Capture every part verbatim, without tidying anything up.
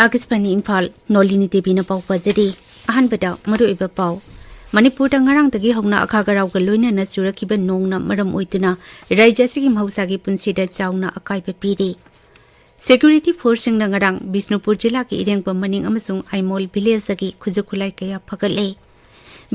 ꯑꯥꯀꯥꯁꯕꯥꯅꯤ ꯏꯝꯐꯥꯜ, ꯅꯣꯂꯤꯅꯤ ꯗꯦꯕꯤꯅ ꯄꯥꯎ ꯄꯥꯖꯔꯤ꯫ ꯑꯍꯥꯟꯕꯗ ꯃꯔꯨꯑꯣꯏꯕ ꯄꯥꯎ꯫ ꯃꯅꯤꯄꯨꯔꯗ ꯉꯔꯥꯡꯗꯒꯤ ꯍꯧꯅ ꯑꯈꯥꯛ ꯑꯔꯥꯎꯒ ꯂꯣꯏꯅꯅ ꯆꯨꯔꯛꯈꯤꯕ ꯅꯣꯡꯅ ꯃꯔꯝ ꯑꯣꯏꯗꯨꯅ ꯔꯥꯖ꯭ꯌ ꯑꯁꯤꯒꯤ ꯃꯍꯧꯁꯥꯒꯤ ꯄꯨꯟꯁꯤꯗ ꯆꯥꯎꯅ ꯑꯀꯥꯏꯕ ꯄꯤꯔꯤ꯫ ꯁꯦꯀ꯭ꯌꯨꯔꯤꯇꯤ ꯐꯣꯔꯁꯁꯤꯡꯅ ꯉꯔꯥꯡ ꯕꯤꯁꯅꯨꯄꯨꯔ ꯖꯤꯂꯥꯒꯤ ꯏꯔꯦꯡꯕꯝ ꯃꯅꯤꯡ ꯑꯃꯁꯨꯡ ꯑꯥꯏꯃꯣꯜ ꯚꯤꯂꯦꯖꯇꯒꯤ ꯈꯨꯠꯁꯨ ꯈꯨꯠꯂꯥꯏ ꯀꯌꯥ ꯐꯒꯠꯂꯦ꯫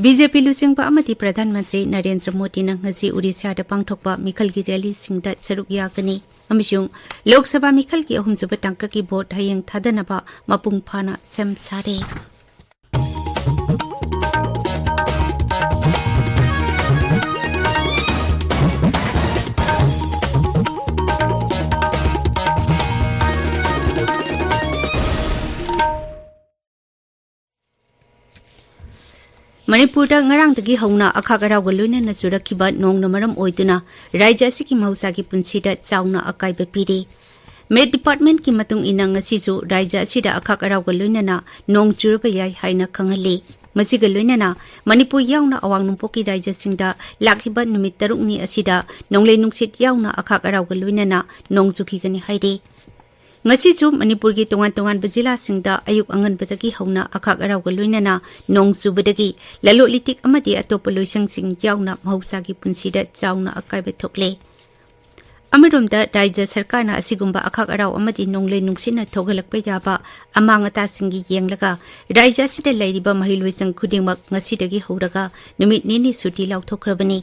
ꯕꯤ ꯖꯦ ꯄꯤ ꯂꯨꯆꯤꯡꯕ ꯑꯃꯗꯤ ꯄ꯭ꯔꯙꯥꯟ ꯃꯟꯇ꯭ꯔꯤ ꯅꯔꯦꯟꯗ꯭ꯔ ꯃꯣꯗꯤꯅ ꯉꯁꯤ ꯎꯔꯤꯁ꯭ꯌꯥꯗ ꯄꯥꯡꯊꯣꯛꯄ ꯃꯤꯈꯜꯒꯤ ꯔꯦꯂꯤꯁꯤꯡꯗ ꯁꯔꯨꯛ ꯌꯥꯒꯅꯤ ꯑꯃꯁꯨꯡ ꯂꯣꯛ ꯁꯚꯥ ꯃꯤꯈꯜꯒꯤ ꯑꯍꯨꯝꯁꯨꯕ ꯇꯥꯡꯀꯛꯀꯤ ꯚꯣꯠ ꯍꯌꯦꯡ ꯊꯥꯗꯅꯕ ꯃꯄꯨꯡ ꯐꯥꯅ ꯁꯦꯝ ꯁꯥꯔꯦ꯫ ꯃꯅꯤꯄꯨꯔꯗ ꯉꯔꯥꯡꯗꯒꯤ ꯍꯧꯅ ꯑꯈꯥꯛ ꯑꯔꯥꯎꯒ ꯂꯣꯏꯅꯅ ꯆꯨꯔꯛꯈꯤꯕ ꯅꯣꯡꯅ ꯃꯔꯝ ꯑꯣꯏꯗꯨꯅ ꯔꯥꯖ꯭ꯌ ꯑꯁꯤꯒꯤ ꯃꯍꯧꯁꯥꯒꯤ ꯄꯨꯟꯁꯤꯗ ꯆꯥꯎꯅ ꯑꯀꯥꯏꯕ ꯄꯤꯔꯤ꯫ ꯃꯦꯠ ꯗꯤꯄꯥꯔꯠꯃꯦꯟꯠꯀꯤ ꯃꯇꯨꯡ ꯏꯟꯅ ꯉꯁꯤꯁꯨ ꯔꯥꯖ꯭ꯌ ꯑꯁꯤꯗ ꯑꯈꯥꯛ ꯑꯔꯥꯎꯒ ꯂꯣꯏꯅꯅ ꯅꯣꯡ ꯆꯨꯔꯕ ꯌꯥꯏ ꯍꯥꯏꯅ ꯈꯪꯍꯜꯂꯤ꯫ ꯃꯁꯤꯒ ꯂꯣꯏꯅꯅ ꯃꯅꯤꯄꯨꯔ ꯌꯥꯎꯅ ꯑꯋꯥꯡ ꯅꯣꯡꯄꯣꯛꯀꯤ ꯔꯥꯖ꯭ꯌꯁꯤꯡꯗ ꯂꯥꯛꯂꯤꯕ ꯅꯨꯃꯤꯠ ꯇꯔꯨꯛꯅꯤ ꯑꯁꯤꯗ ꯅꯣꯡꯂꯩ ꯅꯨꯡꯁꯤꯠ ꯌꯥꯎꯅ ꯑꯈꯥꯛ ꯑꯔꯥꯎꯒ ꯂꯣꯏꯅꯅ ꯅꯣꯡ ꯆꯨꯈꯤꯒꯅꯤ ꯍꯥꯏꯔꯤ꯫ ꯉꯁꯤꯁꯨ ꯃꯅꯤꯄꯨꯔꯒꯤ ꯇꯣꯉꯥꯟ ꯇꯣꯉꯥꯟꯕ ꯖꯤꯂꯥꯁꯤꯡꯗ ꯑꯌꯨꯛ ꯑꯉꯟꯕꯗꯒꯤ ꯍꯧꯅ ꯑꯈꯥꯛ ꯑꯔꯥꯎꯒ ꯂꯣꯏꯅꯅ ꯅꯣꯡ ꯆꯨꯕꯗꯒꯤ ꯂꯂꯣꯟ ꯏꯇꯤꯛ ꯑꯃꯗꯤ ꯑꯇꯣꯞꯄ ꯂꯣꯏꯁꯪꯁꯤꯡ ꯌꯥꯎꯅ ꯃꯍꯧꯁꯥꯒꯤ ꯄꯨꯟꯁꯤꯗ ꯆꯥꯎꯅ ꯑꯀꯥꯏꯕ ꯊꯣꯛꯂꯦ꯫ ꯑꯃꯔꯣꯝꯗ, ꯔꯥꯖ꯭ꯌ ꯁꯔꯀꯥꯔꯅ ꯑꯁꯤꯒꯨꯝꯕ ꯑꯈꯥꯛ ꯑꯔꯥꯎ ꯑꯃꯗꯤ ꯅꯣꯡꯂꯩ ꯅꯨꯡꯁꯤꯠꯅ ꯊꯣꯛꯍꯜꯂꯛꯄ ꯌꯥꯕ ꯑꯃꯥꯡ ꯑꯇꯥꯁꯤꯡꯒꯤ ꯌꯦꯡꯂꯒ ꯔꯥꯖ꯭ꯌ ꯑꯁꯤꯗ ꯂꯩꯔꯤꯕ ꯃꯍꯩꯂꯣꯏꯁꯪ ꯈꯨꯗꯤꯡꯃꯛ ꯉꯁꯤꯗꯒꯤ ꯍꯧꯔꯒ ꯅꯨꯃꯤꯠ ꯅꯤꯅꯤ ꯁꯨꯇꯤ ꯂꯥꯎꯊꯣꯛꯈ꯭ꯔꯕꯅꯤ꯫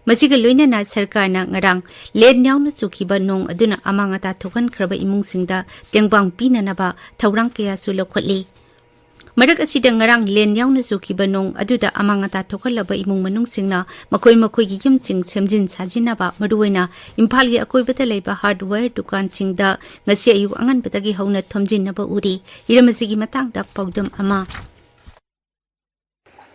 ꯃꯁꯤꯒ ꯂꯣꯏꯅꯅ ꯁꯔꯀꯥꯔꯅ ꯉꯔꯥꯡ ꯂꯦꯟ ꯌꯥꯎꯅ ꯆꯨꯈꯤꯕ ꯅꯣꯡ ꯑꯗꯨꯅ ꯑꯃꯥꯡ ꯑꯇꯥ ꯊꯣꯛꯍꯟꯈ꯭ꯔꯕ ꯏꯃꯨꯡꯁꯤꯡꯗ ꯇꯦꯡꯕꯥꯡ ꯄꯤꯅꯅꯕ ꯊꯧꯔꯥꯡ ꯀꯌꯥꯁꯨ ꯂꯧꯈꯠꯂꯤ꯫ ꯃꯔꯛ ꯑꯁꯤꯗ, ꯉꯔꯥꯡ ꯂꯦꯟ ꯌꯥꯎꯅ ꯆꯨꯈꯤꯕ ꯅꯣꯡ ꯑꯗꯨꯗ ꯑꯃꯥꯡ ꯑꯇꯥ ꯊꯣꯛꯍꯜꯂꯕ ꯏꯃꯨꯡ ꯃꯅꯨꯡꯁꯤꯡꯅ ꯃꯈꯣꯏ ꯃꯈꯣꯏꯒꯤ ꯌꯨꯝꯁꯤꯡ ꯁꯦꯝꯖꯤꯟ ꯁꯥꯖꯤꯟꯅꯕ, ꯃꯔꯨꯑꯣꯏꯅ ꯏꯝꯐꯥꯜꯒꯤ ꯑꯀꯣꯏꯕꯗ ꯂꯩꯕ ꯍꯥꯔꯗꯋꯦꯌꯔ ꯗꯨꯀꯥꯟꯁꯤꯡꯗ ꯉꯁꯤ ꯑꯌꯨꯛ ꯑꯉꯟꯕꯗꯒꯤ ꯍꯧꯅ ꯊꯣꯝꯖꯤꯟꯅꯕ ꯎꯔꯤ꯫ ꯍꯤꯔꯝ ꯑꯁꯤꯒꯤ ꯃꯇꯥꯡꯗ ꯄꯥꯎꯗꯝ ꯑꯃ꯫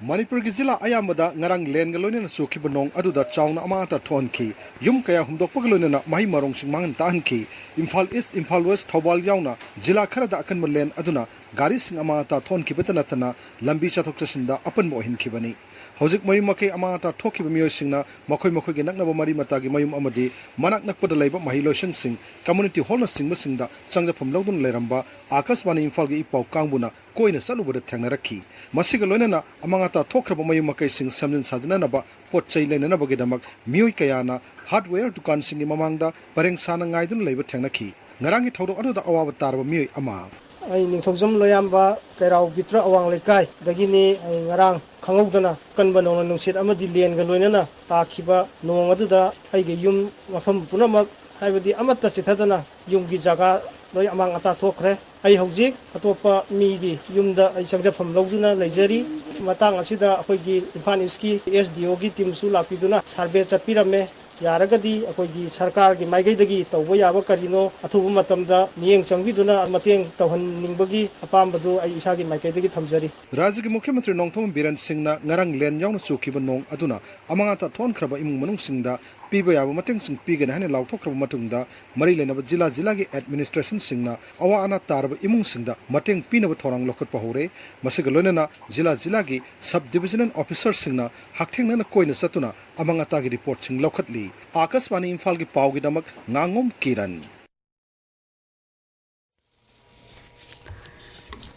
ꯃꯅꯤꯄꯨꯔꯒꯤ ꯖꯤꯂꯥ ꯑꯌꯥꯝꯕꯗ ꯉꯔꯥꯡ ꯂꯦꯟꯒ ꯂꯣꯏꯅꯅ ꯆꯨꯈꯤꯕ ꯅꯣꯡ ꯑꯗꯨꯗ ꯆꯥꯎꯅ ꯑꯃꯥꯡ ꯑꯇꯥ ꯊꯣꯛꯍꯟꯈꯤ꯫ ꯌꯨꯝ ꯀꯌꯥ ꯍꯨꯝꯗꯣꯛꯄꯒ ꯂꯣꯏꯅꯅ ꯃꯍꯩ ꯃꯔꯣꯡꯁꯤꯡ ꯃꯥꯡꯍꯟ ꯇꯥꯛꯍꯟꯈꯤ꯫ ꯏꯝꯐꯥꯜ ꯏꯁ, ꯏꯝꯐꯥꯜ ꯋꯦꯁ, ꯊꯧꯕꯥꯜ ꯌꯥꯎꯅ ꯖꯤꯂꯥ ꯈꯔꯗ ꯑꯀꯟꯕ ꯂꯦꯟ ꯑꯗꯨꯅ ꯒꯥꯔꯤꯁꯤꯡ ꯑꯃꯥꯡ ꯑꯇꯥ ꯊꯣꯛꯍꯟꯈꯤꯕꯇ ꯅꯠꯇꯅ ꯂꯝꯕꯤ ꯆꯠꯊꯣꯛ ꯆꯠꯁꯤꯟꯗ ꯑꯄꯟꯕ ꯑꯣꯏꯍꯟꯈꯤꯕꯅꯤ꯫ ꯍꯧꯖꯤꯛ ꯃꯌꯨꯝ ꯃꯀꯩ ꯑꯃꯥꯡ ꯑꯇꯥ ꯊꯣꯛꯈꯤꯕ ꯃꯤꯑꯣꯏꯁꯤꯡꯅ ꯃꯈꯣꯏ ꯃꯈꯣꯏꯒꯤ ꯅꯛꯅꯕ ꯃꯔꯤ ꯃꯇꯥꯒꯤ ꯃꯌꯨꯝ ꯑꯃꯗꯤ ꯃꯅꯥꯛ ꯅꯛꯄꯗ ꯂꯩꯕ ꯃꯍꯩ ꯂꯣꯏꯁꯪꯁꯤꯡ, ꯀꯝꯃ꯭ꯌꯨꯅꯤꯇꯤ ꯍꯣꯜꯅꯆꯤꯡꯕꯁꯤꯡꯗ ꯆꯪꯖꯐꯝ ꯂꯧꯗꯨꯅ ꯂꯩꯔꯝꯕ ꯑꯥꯀꯥꯁꯕꯥꯅꯤ ꯏꯝꯐꯥꯜꯒꯤ ꯏ ꯄꯥꯎ ꯀꯥꯡꯕꯨꯅ ꯀꯣꯏꯅ ꯆꯠꯂꯨꯕꯗ ꯊꯦꯡꯅꯔꯛꯈꯤ꯫ ꯃꯁꯤꯒ ꯂꯣꯏꯅꯅ ꯑꯃꯥꯡ ꯑꯇꯥ ꯊꯣꯛꯈ꯭ꯔꯕ ꯃꯌꯨꯝ ꯃꯀꯩꯁꯤꯡ ꯁꯦꯝꯖꯤꯟ ꯁꯥꯖꯤꯟꯅꯅꯕ ꯄꯣꯠ ꯆꯩ ꯂꯩꯅꯅꯕꯒꯤꯗꯃꯛ ꯃꯤꯑꯣꯏ ꯀꯌꯥꯅ ꯍꯥꯔꯗꯋꯦꯌꯔ ꯗꯨꯀꯥꯟꯁꯤꯡꯒꯤ ꯃꯃꯥꯡꯗ ꯄꯔꯦꯡ ꯁꯥꯅ ꯉꯥꯏꯗꯨꯅ ꯂꯩꯕ ꯊꯦꯡꯅꯈꯤ꯫ ꯉꯔꯥꯡꯒꯤ ꯊꯧꯗꯣꯛ ꯑꯗꯨꯗ ꯑꯋꯥꯕ ꯇꯥꯔꯕ ꯃꯤꯑꯣꯏ ꯑꯃ꯫ ꯑꯩ ꯅꯤꯡꯊꯧꯖꯝ ꯂꯣꯌꯥꯝꯕ, ꯀꯩꯔꯥꯎ ꯕꯤꯇ꯭ꯔ ꯑꯋꯥꯡ ꯂꯩꯀꯥꯏꯗꯒꯤꯅꯤ꯫ ꯑꯩ ꯉꯔꯥꯡ ꯈꯪꯍꯧꯗꯅ ꯀꯟꯕ ꯅꯣꯡꯂꯩ ꯅꯨꯡꯁꯤꯠ ꯑꯃꯗꯤ ꯂꯦꯟꯒ ꯂꯣꯏꯅꯅ ꯇꯥꯈꯤꯕ ꯅꯣꯡ ꯑꯗꯨꯗ ꯑꯩꯒꯤ ꯌꯨꯝ ꯃꯐꯝ ꯄꯨꯝꯅꯃꯛ, ꯍꯥꯏꯕꯗꯤ ꯑꯃꯠꯇ ꯆꯤꯊꯗꯅ ꯌꯨꯝꯒꯤ ꯖꯒꯥ ꯂꯣꯏ ꯑꯃꯥꯡ ꯑꯇꯥ ꯊꯣꯛꯈ꯭ꯔꯦ꯫ ꯑꯩ ꯍꯧꯖꯤꯛ ꯑꯇꯣꯞꯄ ꯃꯤꯒꯤ ꯌꯨꯝꯗ ꯑꯩ ꯆꯪꯖꯐꯝ ꯂꯧꯗꯨꯅ ꯂꯩꯖꯔꯤ꯫ ꯃꯇꯥꯡ ꯑꯁꯤꯗ ꯑꯩꯈꯣꯏꯒꯤ ꯏꯝꯐꯥꯜ ꯏꯁꯀꯤ ꯑꯦꯁ ꯗꯤ ꯑꯣꯒꯤ ꯇꯤꯝꯁꯨ ꯂꯥꯛꯄꯤꯗꯨꯅ ꯁꯔꯚꯦ ꯆꯠꯄꯤꯔꯝꯃꯦ꯫ ꯌꯥꯔꯒꯗꯤ ꯑꯩꯈꯣꯏꯒꯤ ꯁꯔꯀꯥꯔꯒꯤ ꯃꯥꯏꯀꯩꯗꯒꯤ ꯇꯧꯕ ꯌꯥꯕ ꯀꯔꯤꯅꯣ, ꯑꯊꯨꯕ ꯃꯇꯝꯗ ꯃꯤꯠꯌꯦꯡ ꯆꯪꯕꯤꯗꯨꯅ ꯃꯇꯦꯡ ꯇꯧꯍꯟꯅꯤꯡꯕꯒꯤ ꯑꯄꯥꯝꯕꯗꯨ ꯑꯩ ꯏꯁꯥꯒꯤ ꯃꯥꯏꯀꯩꯗꯒꯤ ꯊꯝꯖꯔꯤ꯫ ꯔꯥꯖ꯭ꯌꯒꯤ ꯃꯨꯈ꯭ꯌ ꯃꯟꯇ꯭ꯔꯤ ꯅꯣꯡꯊꯣꯝꯕꯝ ꯕꯤꯔꯦꯟ ꯁꯤꯡꯅ ꯉꯔꯥꯡ ꯂꯦꯟ ꯌꯥꯎꯅ ꯆꯨꯈꯤꯕ ꯅꯣꯡ ꯑꯗꯨꯅ ꯑꯃꯥꯡ ꯑꯇꯥ ꯊꯣꯛꯍꯟꯈ꯭ꯔꯕ ꯏꯃꯨꯡ ꯃꯅꯨꯡꯁꯤꯡꯗ ꯄꯤꯕ ꯌꯥꯕ ꯃꯇꯦꯡꯁꯤꯡ ꯄꯤꯒꯅꯤ ꯍꯥꯏꯅ ꯂꯥꯎꯊꯣꯛꯈ꯭ꯔꯕ ꯃꯇꯨꯡꯗ, ꯃꯔꯤ ꯂꯩꯅꯕ ꯖꯤꯂꯥ ꯖꯤꯂꯥꯒꯤ ꯑꯦꯗꯃꯤꯅꯤꯁꯇ꯭ꯔꯦꯁꯟꯁꯤꯡꯅ ꯑꯋꯥ ꯑꯅꯥ ꯇꯥꯔꯕ ꯏꯃꯨꯡꯁꯤꯡꯗ ꯃꯇꯦꯡ ꯄꯤꯅꯕ ꯊꯧꯔꯥꯡ ꯂꯧꯈꯠꯄ ꯍꯧꯔꯦ꯫ ꯃꯁꯤꯒ ꯂꯣꯏꯅꯅ ꯖꯤꯂꯥ ꯖꯤꯂꯥꯒꯤ ꯁꯕ ꯗꯤꯕꯤꯖꯅꯦꯜ ꯑꯣꯐꯤꯁꯔꯁꯤꯡꯅ ꯍꯛꯊꯦꯡꯅꯅ ꯀꯣꯏꯅ ꯆꯠꯇꯨꯅ ꯑꯃꯥꯡ ꯑꯇꯥꯒꯤ ꯔꯤꯄꯣꯔꯠꯁꯤꯡ ꯂꯧꯈꯠꯂꯤ꯫ ꯑꯥꯀꯥꯁꯕꯥꯅꯤ ꯏꯝꯐꯥꯜꯒꯤ ꯄꯥꯎꯒꯤꯗꯃꯛ ꯉꯥꯉꯣꯝ ꯀꯤꯔꯟ꯫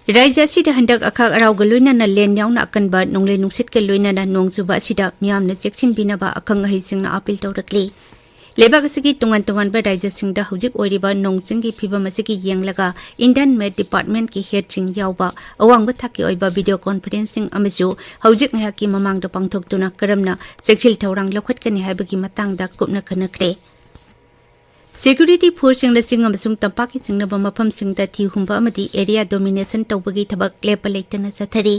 ꯔꯥꯖ꯭ꯌ ꯑꯁꯤꯗ ꯍꯟꯗꯛ ꯑꯈꯥꯛ ꯑꯔꯥꯎꯒ ꯂꯣꯏꯅꯅ ꯂꯦꯟ ꯌꯥꯎꯅ ꯑꯀꯟꯕ ꯅꯣꯡꯂꯩ ꯅꯨꯡꯁꯤꯠꯀ ꯂꯣꯏꯅꯅ ꯅꯣꯡ ꯆꯨꯕ ꯑꯁꯤꯗ ꯃꯤꯌꯥꯝꯅ ꯆꯦꯛꯁꯤꯟꯕꯤꯅꯕ ꯑꯈꯪ ꯑꯍꯩꯁꯤꯡꯅ ꯑꯥꯄꯤꯜ ꯇꯧꯔꯛꯂꯤ꯫ ꯂꯩꯕꯥꯛ ꯑꯁꯤꯒꯤ ꯇꯣꯉꯥꯟ ꯇꯣꯉꯥꯟꯕ ꯔꯥꯖ꯭ꯌꯁꯤꯡꯗ ꯍꯧꯖꯤꯛ ꯑꯣꯏꯔꯤꯕ ꯅꯣꯡ ꯆꯤꯡꯒꯤ ꯐꯤꯕꯝ ꯑꯁꯤꯒꯤ ꯌꯦꯡꯂꯒ, ꯏꯟꯗꯤꯌꯟ ꯃꯦꯠ ꯗꯤꯄꯥꯔꯠꯃꯦꯟꯠꯀꯤ ꯍꯦꯗꯁꯤꯡ ꯌꯥꯎꯕ ꯑꯋꯥꯡꯕ ꯊꯥꯛꯀꯤ ꯑꯣꯏꯕ ꯚꯤꯗꯤꯑꯣ ꯀꯣꯟꯐꯔꯦꯟꯁꯤꯡ ꯑꯃꯁꯨ ꯍꯧꯖꯤꯛ ꯉꯥꯏꯍꯥꯛꯀꯤ ꯃꯃꯥꯡꯗ ꯄꯥꯡꯊꯣꯛꯇꯨꯅ ꯀꯔꯝꯅ ꯆꯦꯛꯁꯤꯜ ꯊꯧꯔꯥꯡ ꯂꯧꯈꯠꯀꯅꯤ ꯍꯥꯏꯕꯒꯤ ꯃꯇꯥꯡꯗ ꯀꯨꯞꯅ ꯈꯟꯅꯈ꯭ꯔꯦ꯫ ꯁꯦꯀ꯭ꯌꯨꯔꯤꯇꯤ ꯐꯣꯔꯁꯁꯤꯡꯅ ꯆꯤꯡ ꯑꯃꯁꯨꯡ ꯇꯝꯄꯥꯛꯀꯤ ꯆꯤꯡꯅꯕ ꯃꯐꯝꯁꯤꯡꯗ ꯊꯤ ꯍꯨꯝꯕ ꯑꯃꯗꯤ ꯑꯦꯔꯤꯌꯥ ꯗꯣꯃꯤꯅꯦꯁꯟ ꯇꯧꯕꯒꯤ ꯊꯕꯛ ꯂꯦꯞꯄ ꯂꯩꯇꯅ ꯆꯠꯊꯔꯤ꯫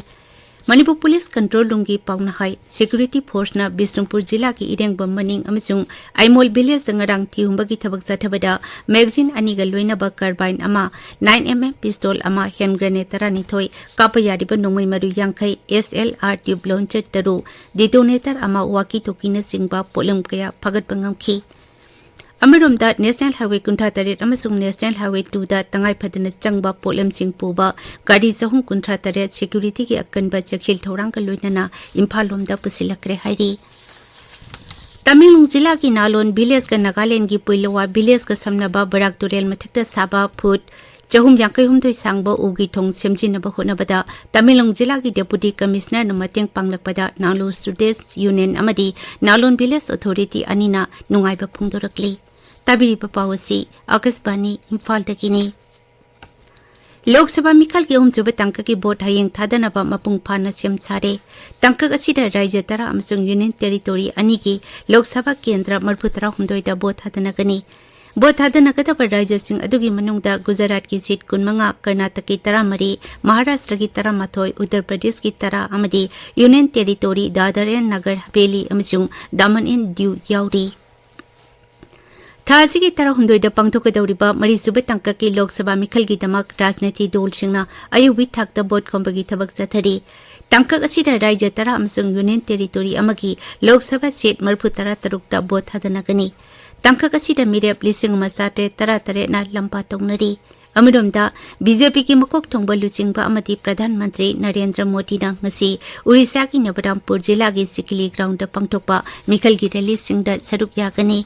ꯃꯅꯤꯄꯨꯔ ꯄꯨꯂꯤꯁ ꯀꯟꯇ꯭ꯔꯣꯜ ꯔꯨꯝꯒꯤ ꯄꯥꯎꯅ ꯍꯥꯏ, ꯁꯦꯀ꯭ꯌꯨꯔꯤꯇꯤ ꯐꯣꯔꯁꯅ ꯕꯤꯁꯅꯨꯄꯨꯔ ꯖꯤꯂꯥꯒꯤ ꯏꯔꯦꯡꯕꯝ ꯃꯅꯤꯡ ꯑꯃꯁꯨꯡ ꯑꯩꯃꯣꯜ ꯚꯤꯂꯦꯖꯇ ꯉꯔꯥꯡ ꯊꯤꯍꯨꯝꯕꯒꯤ ꯊꯕꯛ ꯆꯠꯊꯕꯗ ꯃꯦꯒꯖꯤꯟ ꯑꯅꯤꯒ ꯂꯣꯏꯅꯕ ꯀꯥꯔꯕꯥꯏꯟ ꯑꯃ, ꯅꯥꯏꯟ ꯑꯦꯝ ꯑꯦꯝ ꯄꯤꯁꯇꯣꯜ ꯑꯃ, ꯍꯦꯟ ꯒ꯭ꯔꯦꯅꯦꯗ ꯇꯔꯥꯅꯤꯊꯣꯏ, ꯀꯥꯞꯄ ꯌꯥꯔꯤꯕ ꯅꯣꯡꯃꯩ ꯃꯔꯨ ꯌꯥꯡꯈꯩ, ꯑꯦꯁ ꯑꯦꯜ ꯑꯥꯔ ꯇ꯭ꯌꯨꯕ ꯂꯣꯟꯆꯔ ꯇꯔꯨꯛ, ꯗꯤꯇꯣꯅꯦꯇꯔ ꯑꯃ, ꯋꯥꯀꯤ ꯇꯣꯀꯤꯅꯆꯤꯡꯕ ꯄꯣꯠꯂꯝ ꯀꯌꯥ ꯐꯥꯒꯠꯄ ꯉꯝꯈꯤ꯫ ꯑꯃꯔꯣꯝꯗ, ꯅꯦꯁꯅꯦꯜ ꯍꯥꯏꯋꯦ ꯀꯨꯟꯊ꯭ꯔꯥ ꯇꯔꯦꯠ ꯑꯃꯁꯨꯡ ꯅꯦꯁꯅꯦꯜ ꯍꯥꯏꯋꯦ ꯇꯨꯗ ꯇꯉꯥꯏ ꯐꯗꯅ ꯆꯪꯕ ꯄꯣꯠꯂꯝꯁꯤꯡ ꯄꯨꯕ ꯒꯥꯔꯤ ꯆꯍꯨꯝ ꯀꯨꯟꯊ꯭ꯔꯥ ꯇꯔꯦꯠ ꯁꯦꯀ꯭ꯌꯨꯔꯤꯇꯤꯒꯤ ꯑꯀꯟꯕ ꯆꯦꯛꯁꯤꯜ ꯊꯧꯔꯥꯡꯒ ꯂꯣꯏꯅꯅ ꯏꯝꯐꯥꯜ ꯂꯣꯝꯗ ꯄꯨꯁꯤꯜꯂꯛꯈ꯭ꯔꯦ ꯍꯥꯏꯔꯤ꯫ ꯇꯃꯦꯡꯂꯣꯡ ꯖꯤꯂꯥꯒꯤ ꯅꯥꯂꯣꯟ ꯚꯤꯂꯦꯖꯀ ꯅꯥꯒꯥꯂꯦꯟꯗꯒꯤ ꯄꯨꯏꯂꯋꯥ ꯚꯤꯂꯦꯖꯀ ꯁꯝꯅꯕ ꯕꯔꯥꯛ ꯇꯨꯔꯦꯜ ꯃꯊꯛꯇ ꯁꯥꯕ ꯐꯨꯠ ꯆꯍꯨꯝ ꯌꯥꯡꯈꯩ ꯍꯨꯝꯗꯣꯏ ꯁꯥꯡꯕ ꯎꯒꯤ ꯊꯣꯡ ꯁꯦꯝꯖꯤꯟꯅꯕ ꯍꯣꯠꯅꯕꯗ ꯇꯃꯦꯡꯂꯣꯡ ꯖꯤꯂꯥꯒꯤ ꯗꯦꯄꯨꯇꯤ ꯀꯃꯤꯁꯅꯔꯅ ꯃꯇꯦꯡ ꯄꯥꯡꯂꯛꯄꯗ ꯅꯥꯂꯣ ꯁ꯭ꯇꯨꯗꯦꯟꯠꯁ ꯌꯨꯅꯤꯌꯟ ꯑꯃꯗꯤ ꯅꯥꯂꯣꯟ ꯚꯤꯂꯦꯖ ꯑꯣꯊꯣꯔꯤꯇꯤ ꯑꯅꯤꯅ ꯅꯨꯡꯉꯥꯏꯕ ꯐꯣꯡꯗꯣꯔꯛꯂꯤ꯫ ꯇꯥꯕꯤꯔꯤꯕ ꯄꯥꯎ ꯑꯁꯤ ꯑꯥꯀꯥꯁꯕꯥꯅꯤ ꯏꯝꯐꯥꯜꯗꯒꯤꯅꯤ꯫ ꯂꯣꯛ ꯁꯚꯥ ꯃꯤꯈꯜꯒꯤ ꯑꯍꯨꯝꯁꯨꯕ ꯇꯥꯡꯀꯛꯀꯤ ꯚꯣꯠ ꯍꯌꯦꯡ ꯊꯥꯗꯅꯕ ꯃꯄꯨꯡ ꯐꯥꯅ ꯁꯦꯝ ꯁꯥꯔꯦ꯫ ꯇꯥꯡꯀꯛ ꯑꯁꯤꯗ ꯔꯥꯖ꯭ꯌ ꯇꯔꯥ ꯑꯃꯁꯨꯡ ꯌꯨꯅꯤꯌꯟ ꯇꯦꯔꯤꯇꯣꯔꯤ ꯑꯅꯤꯒꯤ ꯂꯣꯛ ꯁꯚꯥ ꯀꯦꯟꯗ꯭ꯔ ꯃꯔꯤꯐꯨ ꯇꯔꯥꯍꯨꯝꯗꯣꯏꯗ ꯚꯣꯠ ꯊꯥꯗꯅꯒꯅꯤ꯫ ꯚꯣꯠ ꯊꯥꯗꯅꯒꯗꯕ ꯔꯥꯖ꯭ꯌꯁꯤꯡ ꯑꯗꯨꯒꯤ ꯃꯅꯨꯡꯗ ꯒꯨꯖꯔꯥꯠꯀꯤ ꯁꯤꯠ ꯀꯨꯟꯃꯉꯥ, ꯀꯔꯅꯥꯇꯀꯀꯤ ꯇꯔꯥꯃꯔꯤ, ꯃꯍꯥꯔꯥꯁꯇ꯭ꯔꯒꯤ ꯇꯔꯥꯃꯥꯊꯣꯏ, ꯎꯠꯇꯔ ꯄ꯭ꯔꯗꯦꯁꯀꯤ ꯇꯔꯥ ꯑꯃꯗꯤ union territory Dadra and Nagar Haveli ꯑꯃꯁꯨꯡ ꯗꯥꯃꯟ ꯑꯦꯟ ꯗꯤꯎ ꯌꯥꯎꯔꯤ꯫ ꯊꯥ ꯑꯁꯤꯒꯤ ꯇꯔꯥꯍꯨꯝꯗꯣꯏꯗ ꯄꯥꯡꯊꯣꯛꯀꯗꯧꯔꯤꯕ ꯃꯔꯤꯁꯨꯕ ꯇꯥꯡꯀꯛꯀꯤ ꯂꯣꯛ ꯁꯚꯥ ꯃꯤꯈꯜꯒꯤꯗꯃꯛ ꯔꯥꯖꯅꯤꯇꯤ ꯗꯣꯜꯁꯤꯡꯅ ꯑꯌꯨꯛ ꯊꯥꯛꯇ ꯚꯣꯠ ꯈꯣꯝꯕꯒꯤ ꯊꯕꯛ ꯆꯠꯊꯔꯤ꯫ ꯇꯥꯡꯀꯛ ꯑꯁꯤꯗ ꯔꯥꯖ꯭ꯌ ꯇꯔꯥ ꯑꯃꯁꯨꯡ ꯌꯨꯅꯤꯌꯟ ꯇꯦꯔꯤꯇꯣꯔꯤ ꯑꯃꯒꯤ ꯂꯣꯛ ꯁꯚꯥ ꯁꯤꯠ ꯃꯔꯤꯐꯨ ꯇꯔꯥ ꯇꯔꯨꯛꯇ ꯚꯣꯠ ꯊꯥꯗꯅꯒꯅꯤ꯫ ꯇꯥꯡꯀꯛ ꯑꯁꯤꯗ ꯃꯤꯔꯦꯞ ꯂꯤꯁꯤꯡ ꯑꯃ ꯆꯥꯇ꯭ꯔꯦꯠ ꯇꯔꯥ ꯇꯔꯦꯠꯅ ꯂꯝꯕꯥ ꯇꯧꯅꯔꯤ꯫ ꯑꯃꯔꯣꯝꯗ, ꯕꯤ ꯖꯦ ꯄꯤꯒꯤ ꯃꯀꯣꯛ ꯊꯣꯡꯕ ꯂꯨꯆꯤꯡꯕ ꯑꯃꯗꯤ ꯄ꯭ꯔꯙꯥꯟ ꯃꯟꯇ꯭ꯔꯤ ꯅꯔꯦꯟꯗ꯭ꯔ ꯃꯣꯗꯤꯅ ꯉꯁꯤ ꯎꯔꯤꯁꯥꯒꯤ ꯅꯕꯔꯥꯝꯄꯨꯔ ꯖꯤꯂꯥꯒꯤ ꯁꯤꯀꯤꯂꯤ ꯒ꯭ꯔꯥꯎꯟꯗ ꯄꯥꯡꯊꯣꯛꯄ ꯃꯤꯈꯜꯒꯤ ꯔꯦꯂꯤꯁꯤꯡꯗ ꯁꯔꯨꯛ ꯌꯥꯒꯅꯤ꯫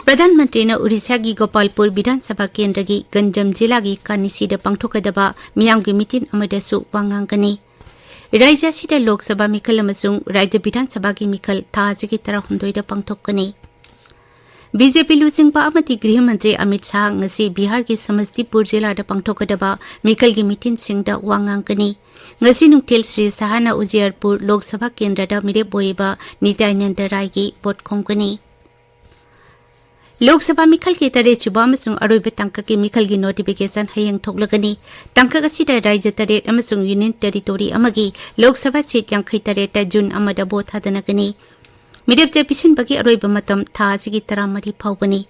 ꯄ꯭ꯔꯙꯥꯟ ꯃꯟꯇ꯭ꯔꯤꯅ ꯎꯔꯤꯁꯥꯒꯤ ꯒꯣꯄꯥꯜꯄꯨꯔ ꯕꯤꯙꯥꯟ ꯁꯚꯥ ꯀꯦꯟꯗ꯭ꯔꯒꯤ ꯒꯟꯖꯝ ꯖꯤꯂꯥꯒꯤ ꯀꯥꯅꯤꯁꯤꯗ ꯄꯥꯡꯊꯣꯛꯀꯗꯕ ꯃꯤꯌꯥꯝꯒꯤ ꯃꯤꯇꯤꯟ ꯑꯃꯗꯁꯨ ꯋꯥ ꯉꯥꯡꯒꯅꯤ꯫ ꯔꯥꯖ꯭ꯌ ꯑꯁꯤꯗ ꯂꯣꯛ ꯁꯚꯥ ꯃꯤꯈꯜ ꯑꯃꯁꯨꯡ ꯔꯥꯖ꯭ꯌ ꯕꯤꯙꯥꯟ ꯁꯚꯥꯒꯤ ꯃꯤꯈꯜ ꯊꯥ ꯑꯁꯤꯒꯤ ꯇꯔꯥꯍꯨꯝꯗꯣꯏꯗ ꯄꯥꯡꯊꯣꯛꯀꯅꯤ꯫ ꯕꯤ ꯖꯦ ꯄꯤ ꯂꯨꯆꯤꯡꯕ ꯑꯃꯗꯤ ꯒ꯭ꯔꯤꯍ ꯃꯟꯇ꯭ꯔꯤ ꯑꯃꯤꯠ ꯁꯥꯍ ꯉꯁꯤ ꯕꯤꯍꯥꯔꯒꯤ ꯁꯃꯁꯇꯤꯄꯨꯔ ꯖꯤꯂꯥꯗ ꯄꯥꯡꯊꯣꯛꯀꯗꯕ ꯃꯤꯈꯜꯒꯤ ꯃꯤꯇꯤꯟꯁꯤꯡꯗ ꯋꯥ ꯉꯥꯡꯒꯅꯤ꯫ ꯉꯁꯤ ꯅꯨꯡꯊꯤꯜ ꯁ꯭ꯔꯤ ꯁꯥꯍꯅ ꯎꯖꯤꯌꯥꯔꯄꯨꯔ ꯂꯣꯛ ꯁꯚꯥ ꯀꯦꯟꯗ꯭ꯔꯗ ꯃꯤꯔꯦꯞ ꯑꯣꯏꯔꯤꯕ ꯅꯤꯇ꯭ꯌꯥꯅꯟꯗ ꯔꯥꯏꯒꯤ ꯚꯣꯠ ꯈꯣꯝꯒꯅꯤ꯫ ꯂꯣꯛ ꯁꯚꯥ ꯃꯤꯈꯜꯒꯤ ꯇꯔꯦꯠ ꯁꯨꯕ ꯑꯃꯁꯨꯡ ꯑꯔꯣꯏꯕ ꯇꯥꯡꯀꯛꯀꯤ ꯃꯤꯈꯜꯒꯤ notification ꯍꯌꯦꯡ ꯊꯣꯛꯂꯒꯅꯤ꯫ ꯇꯥꯡꯀꯛ ꯑꯁꯤꯗ ꯔꯥꯖ꯭ꯌ ꯇꯔꯦꯠ ꯑꯃꯁꯨꯡ Union Territory ꯑꯃꯒꯤ ꯂꯣꯛ ꯁꯚꯥ seat ꯌꯥꯡꯈꯩ ꯇꯔꯦꯠꯇ June ꯑꯃꯗ vote ꯊꯥꯗꯅꯒꯅꯤ꯫ ꯃꯤꯔꯦꯞ ꯆꯦ ꯄꯤꯁꯤꯟꯕꯒꯤ ꯑꯔꯣꯏꯕ ꯃꯇꯝ ꯊꯥ ꯑꯁꯤꯒꯤ ꯇꯔꯥꯃꯔꯤ ꯐꯥꯎꯕꯅꯤ꯫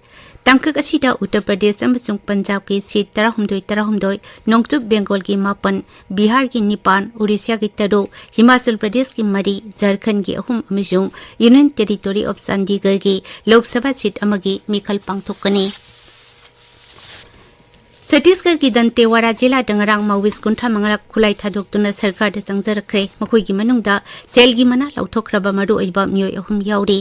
ꯇꯥꯡꯀꯛ ꯑꯁꯤꯗ ꯎꯠꯇꯔ ꯄ꯭ꯔꯗꯦꯁ ꯑꯃꯁꯨꯡ ꯄꯟꯖꯥꯕꯀꯤ seat ꯇꯔꯥꯍꯨꯝꯗꯣꯏ ꯇꯔꯥꯍꯨꯝꯗꯣꯏ, ꯅꯣꯡꯆꯨꯞ ꯕꯦꯡꯒꯣꯜꯒꯤ ꯃꯥꯄꯟ, ꯕꯤꯍꯥꯔꯒꯤ ꯅꯤꯄꯥꯟ, ꯎꯔꯤꯁ꯭ꯌꯥꯒꯤ ꯇꯔꯨꯛ, ꯍꯤꯃꯥꯆꯜ ꯄ꯭ꯔꯗꯦꯁꯀꯤ ꯃꯔꯤ, ꯖꯔꯈꯟꯒꯤ ꯑꯍꯨꯝ ꯑꯃꯁꯨꯡ Union Territory of ꯆꯥꯟꯗꯤꯒꯔꯒꯤ Lok Sabha seat ꯑꯃꯒꯤ ꯃꯤꯈꯜ ꯄꯥꯡꯊꯣꯛꯀꯅꯤ꯫ ꯁꯠꯇꯤꯁꯒꯔꯒꯤ ꯗꯟꯇꯦꯋꯥꯔꯥ ꯖꯤꯂꯥꯗ ꯉꯔꯥꯡ Maoist ꯀꯨꯟꯊ꯭ꯔꯥ ꯃꯉꯥ ꯈꯨꯠꯂꯥꯏ ꯊꯥꯗꯣꯛꯇꯨꯅ ꯁꯔꯀꯥꯔꯗ ꯆꯪꯖꯔꯛꯈ꯭ꯔꯦ꯫ ꯃꯈꯣꯏꯒꯤ ꯃꯅꯨꯡꯗ ꯁꯦꯜꯒꯤ ꯃꯅꯥ ꯂꯥꯎꯊꯣꯛꯈ꯭ꯔꯕ ꯃꯔꯨꯑꯣꯏꯕ ꯃꯤꯑꯣꯏ ꯑꯍꯨꯝ ꯌꯥꯎꯔꯤ꯫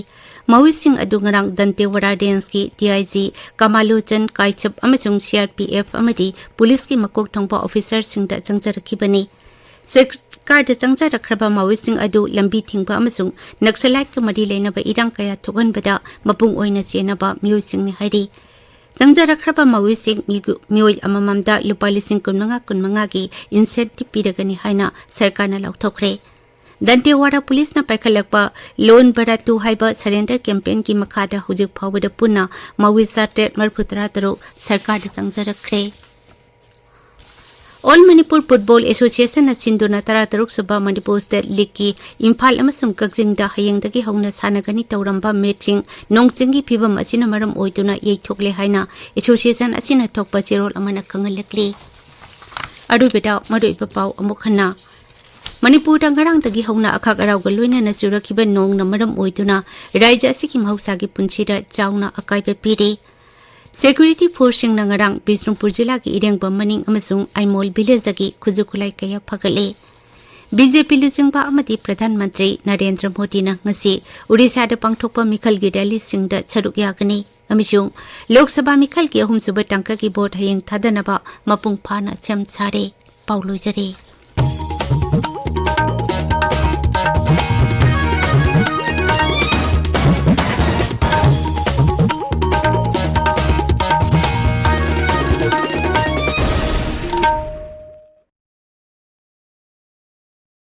Maoistꯁꯤꯡ ꯑꯗꯨ ꯉꯔꯥꯡ ꯗꯟꯇꯦꯋꯥꯔꯥ rangeꯀꯤ D I G ꯀꯃꯥꯂꯣꯆꯟ ꯀꯥꯏꯆꯞ ꯑꯃꯁꯨꯡ C R P F ꯑꯃꯗꯤ ꯄꯨꯂꯤꯁꯀꯤ ꯃꯀꯣꯛ ꯊꯣꯡꯕ officerꯁꯤꯡꯗ ꯆꯪꯖꯔꯛꯈꯤꯕꯅꯤ꯫ ꯁꯔꯀꯥꯔꯗ ꯆꯪꯖꯔꯛꯈ꯭ꯔꯕ Maoistꯁꯤꯡ ꯑꯗꯨ ꯂꯝꯕꯤ ꯊꯤꯡꯕ ꯑꯃꯁꯨꯡ Naxaliteꯀ ꯃꯔꯤ ꯂꯩꯅꯕ ꯏꯔꯥꯡ ꯀꯌꯥ ꯊꯣꯛꯍꯟꯕꯗ ꯃꯄꯨꯡ ꯑꯣꯏꯅ ꯆꯦꯟꯅꯕ ꯃꯤꯑꯣꯏꯁꯤꯡꯅꯤ ꯍꯥꯏꯔꯤ꯫ ꯆꯪꯖꯔꯛꯈ꯭ꯔꯕ Maoistꯁꯤꯡ ꯃꯤꯒꯨ-, ꯃꯤꯑꯣꯏ ꯑꯃꯃꯝꯗ ꯂꯨꯄꯥ ꯂꯤꯁꯤꯡ ꯀꯨꯟꯃꯉꯥ ꯀꯨꯟꯃꯉꯥꯒꯤ incentive ꯄꯤꯔꯒꯅꯤ ꯍꯥꯏꯅ ꯁꯔꯀꯥꯔꯅ ꯂꯥꯎꯊꯣꯛꯈ꯭ꯔꯦ꯫ ꯗꯟꯇꯦꯋꯥꯔꯥ ꯄꯨꯂꯤꯁꯅ ꯄꯥꯏꯈꯠꯂꯛꯄ Loan Bharatu ꯍꯥꯏꯕ surrender campaignꯒꯤ ꯃꯈꯥꯗ ꯍꯧꯖꯤꯛ ꯐꯥꯎꯕꯗ ꯄꯨꯟꯅ Maoist ꯆꯥꯇ꯭ꯔꯦꯠ ꯃꯔꯤꯐꯨ ꯇꯔꯥ ꯇꯔꯨꯛ ꯁꯔꯀꯥꯔꯗ ꯆꯪꯖꯔꯛꯈ꯭ꯔꯦ꯫ All Manipur Football Associationꯅ ꯁꯤꯟꯗꯨꯅ ꯇꯔꯥꯇꯔꯨꯛ ꯁꯨꯕ Manipur State Leagueꯀꯤ ꯏꯝꯐꯥꯜ ꯑꯃꯁꯨꯡ ꯀꯛꯆꯤꯡꯗ ꯍꯌꯦꯡꯗꯒꯤ ꯍꯧꯅ ꯁꯥꯟꯅꯒꯅꯤ ꯇꯧꯔꯝꯕ matchꯁꯤꯡ ꯅꯣꯡ ꯆꯤꯡꯒꯤ ꯐꯤꯕꯝ ꯑꯁꯤꯅ ꯃꯔꯝ ꯑꯣꯏꯗꯨꯅ ꯌꯩꯊꯣꯛꯂꯦ ꯍꯥꯏꯅ association ꯑꯁꯤꯅ ꯊꯣꯛꯄ ꯆꯦꯔꯣꯜ ꯑꯃꯅ ꯈꯪꯍꯜꯂꯛꯂꯤ꯫ ꯑꯔꯣꯏꯕꯗ ꯃꯔꯨꯑꯣꯏꯕ ꯄꯥꯎ ꯑꯃꯨꯛ ꯍꯟꯅ꯫ ꯃꯅꯤꯄꯨꯔꯗ ꯉꯔꯥꯡꯗꯒꯤ ꯍꯧꯅ ꯑꯈꯥꯛ ꯑꯔꯥꯎꯒ ꯂꯣꯏꯅꯅ ꯆꯨꯔꯛꯈꯤꯕ ꯅꯣꯡꯅ ꯃꯔꯝ ꯑꯣꯏꯗꯨꯅ ꯔꯥꯖ꯭ꯌ ꯑꯁꯤꯒꯤ ꯃꯍꯧꯁꯥꯒꯤ ꯄꯨꯟꯁꯤꯗ ꯆꯥꯎꯅ ꯑꯀꯥꯏꯕ ꯄꯤꯔꯤ꯫ Security forceꯁꯤꯡꯅ ꯉꯔꯥꯡ ꯕꯤꯁꯅꯨꯄꯨꯔ ꯖꯤꯂꯥꯒꯤ ꯏꯔꯦꯡꯕꯝ ꯃꯅꯤꯡ ꯑꯃꯁꯨꯡ ꯑꯥꯏꯃꯣꯜ villageꯇꯒꯤ ꯈꯨꯠꯁꯨ ꯈꯨꯠꯂꯥꯏ ꯀꯌꯥ ꯐꯒꯠꯂꯦ꯫ B J P ꯂꯨꯆꯤꯡꯕ ꯑꯃꯗꯤ ꯄ꯭ꯔꯙꯥꯟ ꯃꯟꯇ꯭ꯔꯤ ꯅꯔꯦꯟꯗ꯭ꯔ ꯃꯣꯗꯤꯅ ꯉꯁꯤ ꯎꯔꯤꯁꯥꯗ ꯄꯥꯡꯊꯣꯛꯄ ꯃꯤꯈꯜꯒꯤ rallyꯁꯤꯡꯗ ꯁꯔꯨꯛ ꯌꯥꯒꯅꯤ ꯑꯃꯁꯨꯡ ꯂꯣꯛ ꯁꯚꯥ ꯃꯤꯈꯜꯒꯤ ꯑꯍꯨꯝꯁꯨꯕ ꯇꯥꯡꯀꯛꯀꯤ vote ꯍꯌꯦꯡ ꯊꯥꯗꯅꯕ ꯃꯄꯨꯡ ꯐꯥꯅ ꯁꯦꯝ ꯁꯥꯔꯦ꯫ ꯄꯥꯎ ꯂꯣꯏꯖꯔꯦ꯫